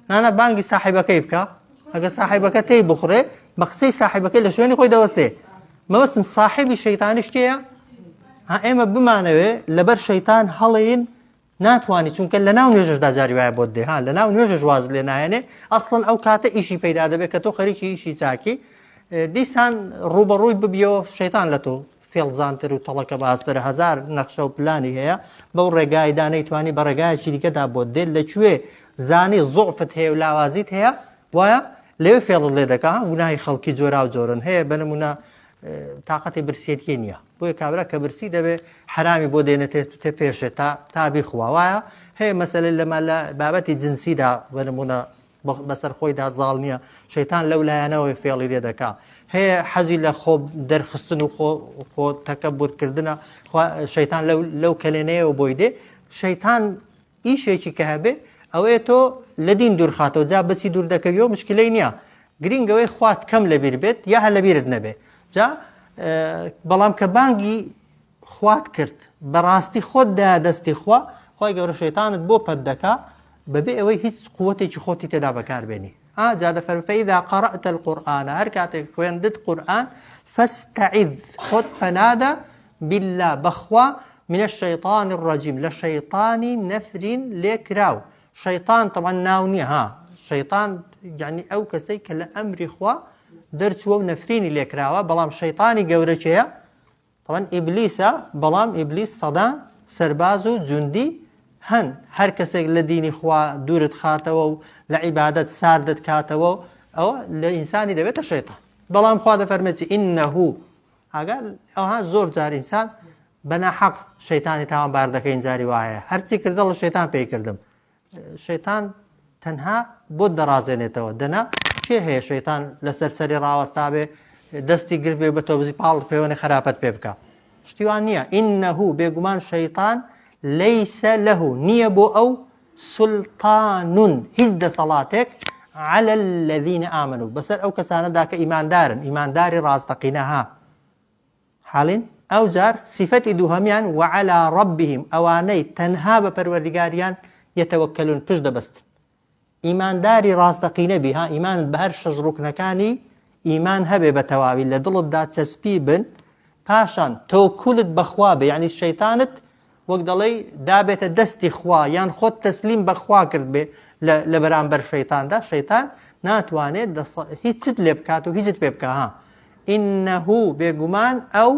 نانا بانگی ساحیبەکەی بکە ئەگە ساحیبەکە تێی بخورێ بە قسەی ساحیبەکەی لە شوێنی خۆی دەوەستێ مەبەستم ساحیبی شەیتانیش کێیە ها ئێمە بمانەوێ لەبەر شەیتان هەڵێین ناتوانانی چونکە لە ناو نوێژەشدا جاری وایە بۆت دێ ها لە ناو نوێژەش واز لێ نایەنێ ئەسڵەن ئەو کاتە ئیشی پەیدا دەبێت کە تۆ خەریکی ئیشی چاکی دیسان ڕوبەڕووی ببیەوە شەیتان لە تۆ فێڵزانتر و تەڵەکە بازترە هەزار نەخشە و پلانی هەیە بەو ڕێگایدا نەیتوانی بە ڕێگایەکی دیکەدا بۆت دێت لە کوێ زانی زۆفت هەیە و لاوازیت هەیە وایە لەوێ فێڵت لێ دەکا گوناهی خەڵکی جۆرا و جۆرن هەیە بە نمونە تااقەتی برسێتیە نییە بۆیە کابرا کە برسی دەبێ حرامی بۆ دێنێتێ تێ پێشێ تا تا بیخوا وایە هەیە مەسەلە لەمە لە بابەتی جنسیدا بە نمونە بەسەر خۆیدا زاڵ نییە شەیتان لەو لایەنەوەی فێڵی لێ دەکا هەیە حەزی لە خۆ دەرخستن و خۆ خۆ تەکەبورکردنە شەیتان لەو لەو کەلێنەیەوە بۆی دێ شەیتان ئیشێکی کە هەبێ ئەوەیە تۆ لە دین دوورخاتەوە جا بچی دوور دەکەویەوە مشکلەی نییە گرینگەوەی خوات کەم لەبیر بێت یا هەر لەبیرت نەبێ جا بەڵام کە بانگی خوات کرد بەڕاستی خۆت دا دەستی خوا خوای گەورە شەیتانت بۆ پەت دەکا بەبێ ئەوەی هیچ قوتێکی خۆتی تێدا بەکاربێنی ئا جا دەفەرموێ فإذا قرأت القرآن هەر کاتێک خوێندت قورئان فاستعذ خۆت پەنادە بالله بەخوا من الشیطان الرجیم لە شەیطانی نەفرین لێکراو شەیطان طبعا ناو نییە ها شەیطان یعنی ئەو کەسەی کە لە ئەمری خوا دەرچووە و نەفرینی لێکراوە بەڵام شەیطانی گەورە کێیە تەبعەن ئیبلیسە بەڵام ئیبلیس سەدان سەرباز و جوندی هەن هەر کەسێک لە دینی خوا دوورت خاتەوە و لە عیبادەت ساردت کاتەوە و ئەوە لە ئینسانی دەبێتە شەیتان بەڵام خوا دەفەرمێت ئینه ئاگا ئەوها زۆر جار ئینسان بەناحەق شەیتانی تاوانبار دەکەین جاری وایە هەرچی کردەڵە شەیتان پێی کردم شەیتان تەنها بۆت دەڕازێنێتەوە دەنا کێ هەیە شەیتان لەسەر سەری ڕاوەستابێ دەستی گرت بێ بە تۆبزی پاڵ پێوەنی خراپەت پێ بکە شتیوان نییە ئینەه بێگومان شەیتان لەیسە لەه نییە بۆ ئەو سلطان هیچ دەسەڵاتێک على الذين آمنوا بەسەر ئەو کەسانەدا کە ئیماندارن ئیمانداری ڕاستەقینە ها حاڵین؟ ئەوجار سیفەتی دووهەمیان، وعلی ربهم، ئەوانەی تەنها بە پەروەردگاریان، یتوکلون، پشت دەبەستن. ئیمانداری ڕاستەقینە بی ها، ئیمانت بە هەر شەش ڕوکنەکانی ئیمان هەبێ بە تەواوی لە دڵتدا چەسپی بن، پاشان تەوەکولت بە خوا بێ، یەعنی شەیتانت وەک دەڵێی دابێتە دەستی خوا یان خۆت تەسلیم بە خوا کرد بێ لە بەرامبەر شەیتاندا، شەیتان ناتوانێت هیچت لێ بکات و هیچت پێ بکا ها. انه بێگومان ئەو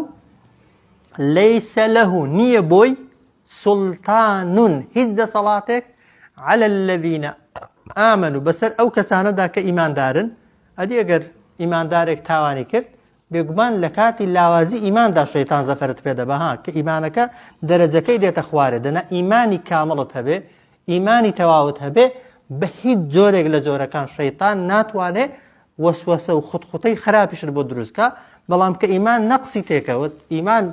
ليس له نییە بۆی سلطان هیچ دەسەڵاتێک على الذين آمنوا بەسەر ئەو کەسانەدا کە ئیماندارن ئەدی ئەگەر ئیماندارێک تاوانی کرد بێگومان لە کاتی لاوازی ئیماندا شەیتان زەفەرت پێ دەبا ها کە ئیمانەکە دەرەجەکەی دێتە خوارێ دەنا ئیمانی کامڵت هەبێ ئیمانی تەواوت هەبێ بە هیچ جۆرێک لە جۆرەکان شەیتان ناتوانێ وەسوەسە و خوتخوتەی خراپیشت بۆ دروست کا بەڵام کە ئیمان نەقسی تێکەوت ئیمان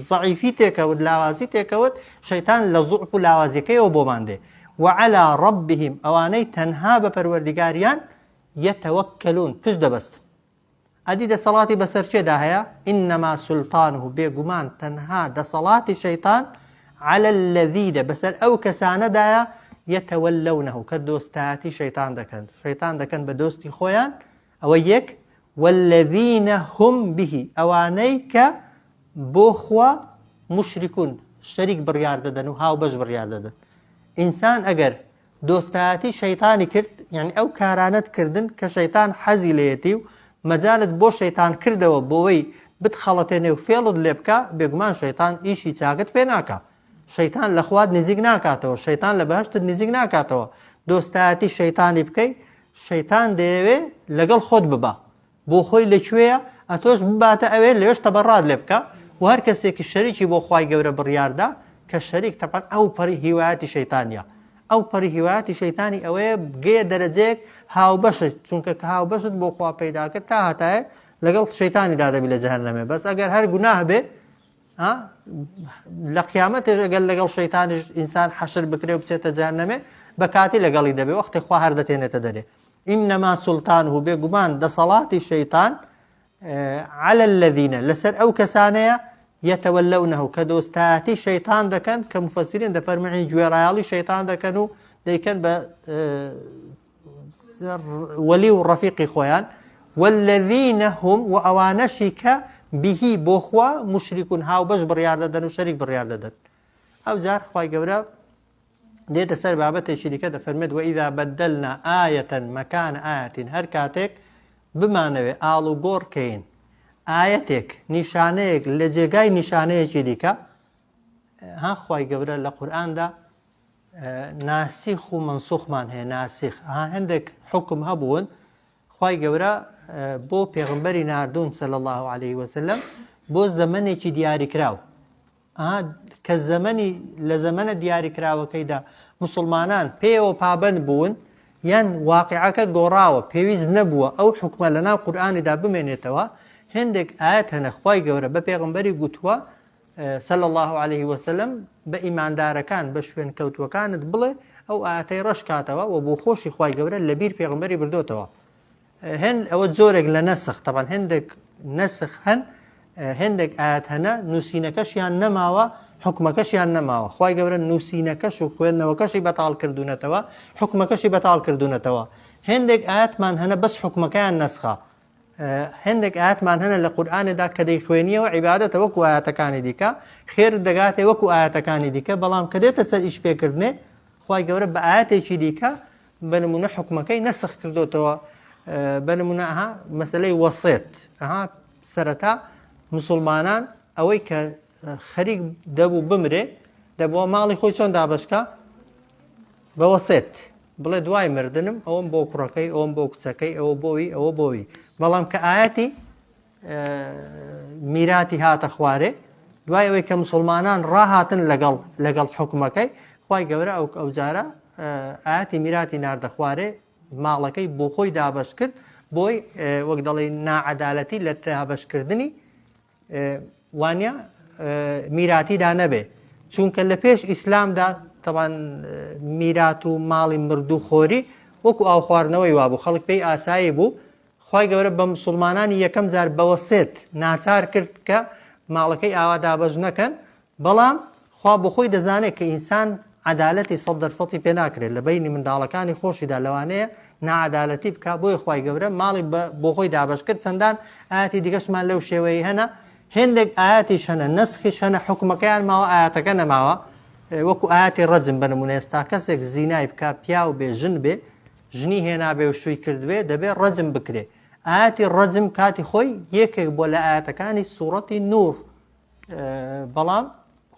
زەعیفی تێکەوت لاوازی تێکەوت شەیتان لە زوعف و لاوازیەکەیەوە بۆمان دێ وعلى ربهم ئەوانەی تەنها بە پەروەردگاریان یەتەوەکەلون پشت دەبەستن ئەدی دەسەڵاتی بەسەر کێدا هەیە؟ انما سلطانه بێگومان تەنها دەسەڵاتی شەیتان علی الذین بەسەر ئەو کەسانەدایە یتولونه کە دۆستایەتی شەیتان دەکەن شەیتان دەکەن بە دۆستی خۆیان ئەوە یەک والذین هم به ئەوانەی کە بۆ خوا مشرکون شەریک بڕیار دەدەن و هاوبەش بڕیار دەدەن ئینسان ئەگەر دۆستایەتی شەیتانی کرد یانی ئەو کارانەت کردن کە شەیتان حەزی لێیەتی و مەجالت بۆ شەیتان کردەوە بۆوەی بتخەڵەتێنێ و فێڵت لێ بکا بێگومان شەیتان ئیشی چاکت پێ ناکا شەیتان لە خوات نزیک ناکاتەوە شەیتان لە بەهەشتت نزیک ناکاتەوە دۆستایەتی شەیتانی بکەی شەیتان دەیەوێ لەگەڵ خۆت ببا بۆ خۆی لە کوێیە ئەتۆش بباتە ئەوێ لەوێش تەبەڕات لێ بکە و هەر کەسێکی شەریکی بۆ خوای گەورە بڕیاردا کە شەریک تەبعەن ئەو پەڕی هیوایەتی شەیتانیە. ئەو پەڕی هیوایەتی شەیتانی ئەوەیە بگەیە دەرەجەیەک هاوبەشت، چونکە کە هاوبەشت بۆ خوا پەیدا کرد تا هەتایە لەگەڵ شەیتانی دادەبی لە جەهەنەمێ. بەس ئەگەر هەر گوناه بێ لە قیامەتێش ئەگەر لەگەڵ شەیتانیش ئینسان حەشر بکرێ و بچێتە جەهەنەمێ بە کاتی لەگەڵی دەبێ، وەختی خوا هەر دەتێنێتە دەرێ. ئینەما سوڵتانه بێگومان دەسەڵاتی شەیتان علی الذین لەسەر ئەو کەسانەیە یتولونه کە دۆستایەتی شەیتان دەکەن، کە مفەسرین دەفەرموون گوێڕایەڵی شەیتان دەکەن و دەیکەن بە وەلی و ڕەفیقی خۆیان. والذین هم و ئەوانەشی کە به بۆ خوا مشرکون هاوبەش بڕیار دەدەن و شەریک بڕیار دەدەن. ئەو جار خوای گەورە دێتە سەر بابەتێکی دیکە دەفەرمێت وئیذا بەدەلنا ئایەتە مەکان ئایەتین هەر کاتێک بمانەوێ ئاڵوگۆڕ کەین ئایەتێک نیشانەیەک لە جێگای نیشانەیەکی دیکە ها خوای گەورە لە قورئاندا ناسیخ و مەنسوخمان هەیە. ناسیخ ها هەندێک حکم هەبوون خوای گەورە بۆ پێغمبەری ناردوون صلی الله علیه وسلم بۆ زەمەنێکی دیاریکراو، کە زەمەنی لە زەمەنە دیاریکراوەکەیدا مسلمانان پێیەوە پابەند بوون، یان واقعەکە گۆڕاوە پێویست نەبووە ئەو حکومە لە ناو قورئانیدا بمێنێتەوە. هێندێک ئاەت هەنە خوای گەورە بە پێغمبەری گوتووە صلی الله علیه وسلم بە ئیماندارەکان بە شوێن کەوتووەکانت بڵێ ئەو ئاەتەی ڕەش کاتەوە و بۆ خۆشی خوای گەورە لەبیر پێغمبەری بردۆتەوە. هێند ئەوە جۆرێک لە نەسخ، تەبان هێندێک نەسخ هەن، هێندێک ئاەت هەنە نووسینەکەشیان نەماوە، حکومەکەشیان نەماوە. خوای گەورە نووسینەکەش و خوێندنەوەکەشی بەتاڵ کردوونەتەوە، حکومەکەشی بەتاڵ کردوونەتەوە. هێندێک ئاەتمان هەنە بەس حکومەکەیان نەسخە. هێندێک ئاەتمان هەنە لە قورئانێدا کە دەیخوێنیەوە عیبادەتە وەکو ئاەتەکانی دیکە، خێر دەگاتێ وەکو ئاەتەکانی دیکە، بەڵام کە دێتە سەر ئیش پێکردنێ خوای گەورە بە ئاەتێکی دیکە بە نمونە حکومەکەی نەسخ کردوتەوە. بە نمونە ئەها مەسلەی وەسێت، ئەها سەرەتا مسلمانان ئەوەی کە خەریک دەبوو بمرێ دەبووە ماڵی خۆی چۆن دابەشکە بە وەسێت، بڵێ دوای مردنم ئەوم بۆ کوڕەکەی، ئەوم بۆ کچەکەی، ئەوە بۆوی، ئەوە بۆوی. بەڵام کە ئاەتی میراتی هاتە خوارێ دوای ئەوەی کە مسلمانان ڕاهاتن لەگەڵ لەگەڵ حکومەکەی خوای گەورە ئەو ئەو جارە ئاەتی میراتی ناردە خوارێ، ماڵەکەی بۆ خۆی دابەش کرد، بۆی وەک دەڵێ ناعەدالەتی لە دابەشکردنی وانە میراتیدا نەبێ، چونکە لە پێش ئیسلامدا تەوان میرات و ماڵی مردوو خۆری وەکو ئاو خواردنەوەی وابوو، خەڵک پێی ئاسایی بوو. خوای گەورە بە مسلمانانی یەکەم جار بەوەسێت ناچار کرد کە ماڵەکەی ئاوا دابەش نەکەن، بەڵام خوا بۆ خۆی دەزانێت کە ئینسان عەدالەتی سەد دەرسەتی پێ ناکرێت، لە بەینی منداڵەکانی خۆشیدا لەوانەیە ناعەدالەتی بکا، بۆیە خوای گەورە ماڵی بۆ خۆی دابەش کرد. چەندان ئاەتی دیکەشمان لەو شێوەیە هەنە، هێندێک ئاەتیش هەنە نەسخیش هەنە حکومەکەیان ماوە ئاەتەکە نەماوە، وەکو ئاەتی ڕەجم بە نمونە ئێستا کەسێک زینای بکا پیاو بێ ژن بێ ژنی هێنابێ و شووی کردبێ دەبێ ڕەجم بکرێ. ئاەتی ڕەجم کاتی خۆی یەکێک بۆ لە ئاەتەکانی سوڕەتی نور، بەڵام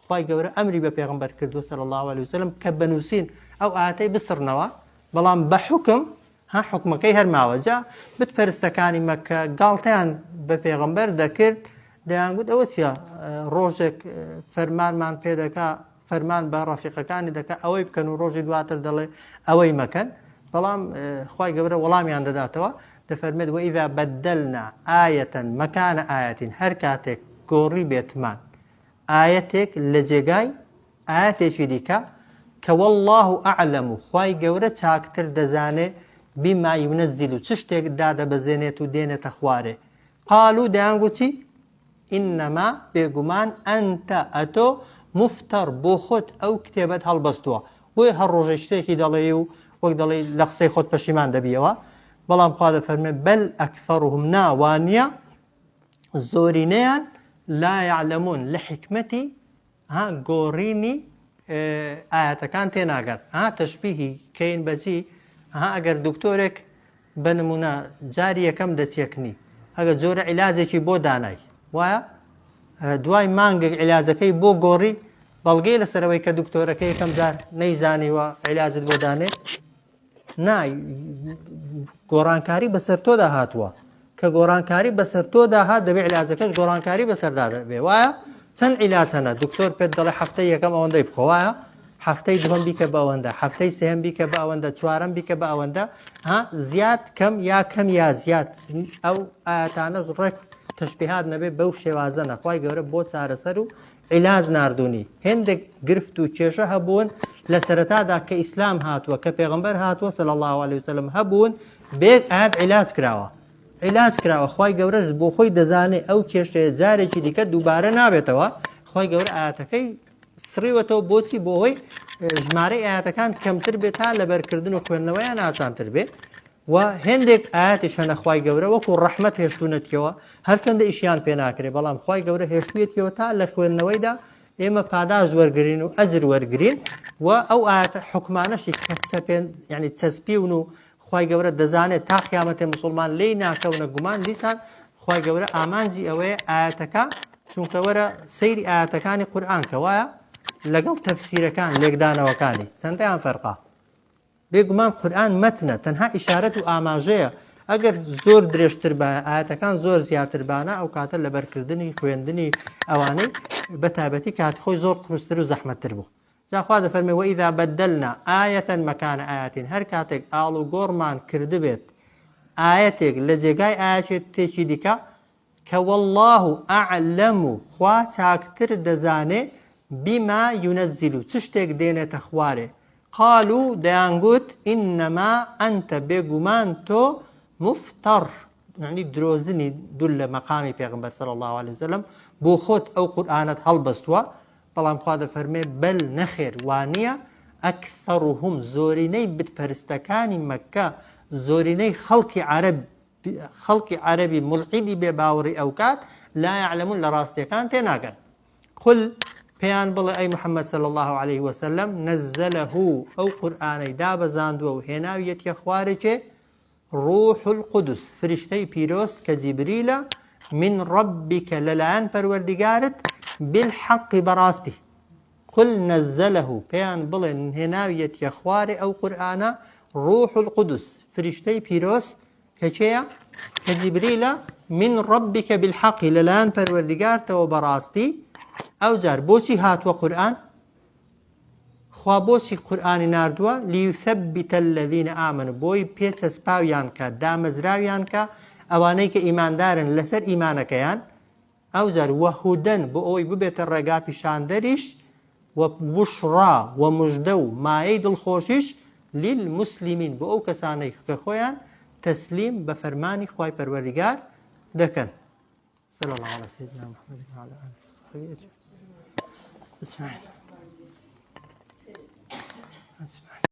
خوای گەورە ئەمری بە پێغمبەر کردووە صلی الله علیه وسلم کە بەنووسین ئەو ئاەتەی بسڕنەوە، بەڵام بە حکم ها حکومەکەی هەر ماوە. جا بتپەرستەکانی مەکە گاڵتەیان بە پێغمبەر دەکرد، دەیانگوت ئەوە چییە ڕۆژێک فەرمانمان پێدەکا، فەرمان بە ڕەفیقەکانی دەکا ئەوەی بکەن و ڕۆژی دواتر دەڵێ ئەوەی مەکەن. بەڵام خوای گەورە وەڵامیان دەداتەوە، دەفەرمێت وئیذا بەدەلنا ئایەتە مەکانە ئایەتین، هەر کاتێک گۆڕی بێتمان ئایەتێک لە جێگای ئایەتێکی دیکە کە والله ئەعلەم و خوای گەورە چاکتر دەزانێ بما ينزل و چ شتێک دادەبەزێنێت و دێنێتە خوارێ. قالوا دەیانگوتی ئینەما بێگومان ئەنتە ئەتۆ مفتەر بۆ خۆت ئەو کتێبەت هەڵبەستووە، بۆیە هەر ڕۆژەی شتێکی دەڵێی و وەک دەڵێی لە قسەی خۆت پەشیمان دەبیەوە. بەڵام خوا دەفەرمێ بەل ئەکثەرهم نا وانییە زۆرینەیان لا یعلمون لە حیکمەتی ها گۆڕینی ئاەتەکان تێناگەن. ها تەشبیهی کەین بەچی؟ ها ئەگەر دکتۆرێک بە نمونە جاری یەکەم دەچێکنی ئەگەر جۆرە عیلاجێکی بۆ دانای وایە دوای مانگێک عیلاجەکەی بۆ گۆڕی، بەڵگەی لەسەرەوەی کە دکتۆرەکە یەکەم جار نەیزانیوە عیلاجت بۆ دانێ نا گۆڕانکاری بەسەر تۆدا هاتووە، کە گۆڕانکاری بەسەر تۆدا هات دەبێ عیلاجەکەش گۆڕانکاری بەسەردا دەبێ وایە. چەند عیلاج هەنە دکتۆر پێت دەڵێ هەفتەی یەکەم ئەوەندەی بخۆ وایە، هەفتەی دووەم بیکە بە ئەوەندە، هەفتەی سێهەم بیکە بە ئەوەندە، چوارەم بیکە بە ئەوەندە، ها زیاد کەم یا کەم یا زیاد، ئەو ئایەتانەش ڕێک تەشبیهات نەبێ بەو شێوازە نە، خوای گەورە بۆ چارەسەر و عیلاج ناردوونی. هێندێک گرفت و کێشە هەبوون لە سەرەتادا کە ئیسلام هاتووە، کە پێغەمبەر هاتووە صلی اللە علیه وسلم هەبوون بێ ئایەت عیلاج کراوە. عیلاج کراوە خوای گەورەش بۆ خۆی دەزانێ ئەو کێشەیە جارێکی دیکە دووبارە نابێتەوە خوای گەورە ئایەتەکەی سڕیوەتەوە بۆچی بۆ هۆی ژمارەی ئاەتەکان کەمتر بێت تا لەبەرکردن و خوێندنەوەیان ئاسانتر بێ و هێندێک ئاەتیش هەنە خوای گەورە وەکو ڕەحمەت هێشتونەتیەوە هەرچەندە ئیشیان پێ ناکرێ بەڵام خوای گەورە هێشتویەتیەوە تا لە خوێندنەوەیدا ئێمە پاداش وەرگین و ئەجر وەرگین و ئەو ئاەتە حکمانەشی کە سەپێن یعنی چەسپیون و خوای گەورە دەزانێت تا قیامەتێ موسڵمان لێی ناکەونە گومان دیسان خوای گەورە ئامانجی ئەوەیە ئایەتەکە چونکە وەرە سەیری ئایەتەکانی قورئان کە وایە لەگەڵ تەفسیرەکان لێکدانەوەکانی چەندیان فەرقا بێگومان قورئان مەتنە تەنها ئیشارەت و ئاماژەیە ئەگەر زۆر درێژتر بە ئاەتەکان زۆر زیاتر بانە ئەو کاتە لەبەرکردنی خوێندنی ئەوانەی بە تایبەتی کات خۆی زۆر قورستر و زەحمەتتر بوو جا خوا دەفەرمێ وإذا بدلنا آیة مکان آیة هەر کاتێک ئاڵوگۆڕمان کردبێت ئایەتێک لە جێگای ئایەتێکی دیکە کە والله أعلم خوا چاکتر دەزانێ بما ينزل چ شتێک دێنێتە خوارێ قالوا دەیانگوت إنما أنت بێگومان تۆ مفتر یعنی درۆزنی دوور لە مەقامی پێغمبەر صلی الله علیه وسلم بۆ خۆت ئەو قورئانەت هەڵبەستووە بەڵام خوا دەفەرمێ بەل نەخێر وانیە اکثرهم زۆرینەی بت پەرستەکانی مەککە زۆرینەی خەڵکی عەرەب خەڵکی عەرەبی مولحیدی بێ باوەڕی ئەوکات لا یعلمون لە ڕاستیەکان تێناگەن قل پێیان بڵێ ئەی محەممەد صلی الله عليه وسلم نزله ئەو قورئانەی دابەزاندووە و هێناویەتیە خوارێکێ ڕوح القدس، فریشتەی پیرۆز کە جیبریلە، من ربک لەلایەن پەروەردیگارت، بالحق بەڕاستی. قل نزله پێیان بڵێ هێناویەتیە خوارێ ئەو قورئانە، ڕوح القدس، فریشتەی پیرۆز کە کێیە؟ کە جیبریلە، من ربک بالحق لەلایەن پەروەردیگارتەوە بەڕاستی. ئەوجار بۆچی هاتووە قورئان؟ خوا بۆچی قورئانی ناردووە؟ لیثبت الذین آمنوا بۆی پێ چەسپاویان کە، دامەزراویان کە، ئەوانەی کە ئیماندارن لەسەر ئیمانەکەیان، ئەوجار وهدى بۆ ئەوەی ببێتە ڕێگا پیشاندەریش، وبشری وە مژدە و مایەی دڵخۆشیش، للمسلمین بۆ ئەو کەسانەی کە خۆیان تەسلیم بە فەرمانی خوای پەروەردگار دەکەن. صلى الله على سيدنا محمد وعلى آله وصحبه أجمعين.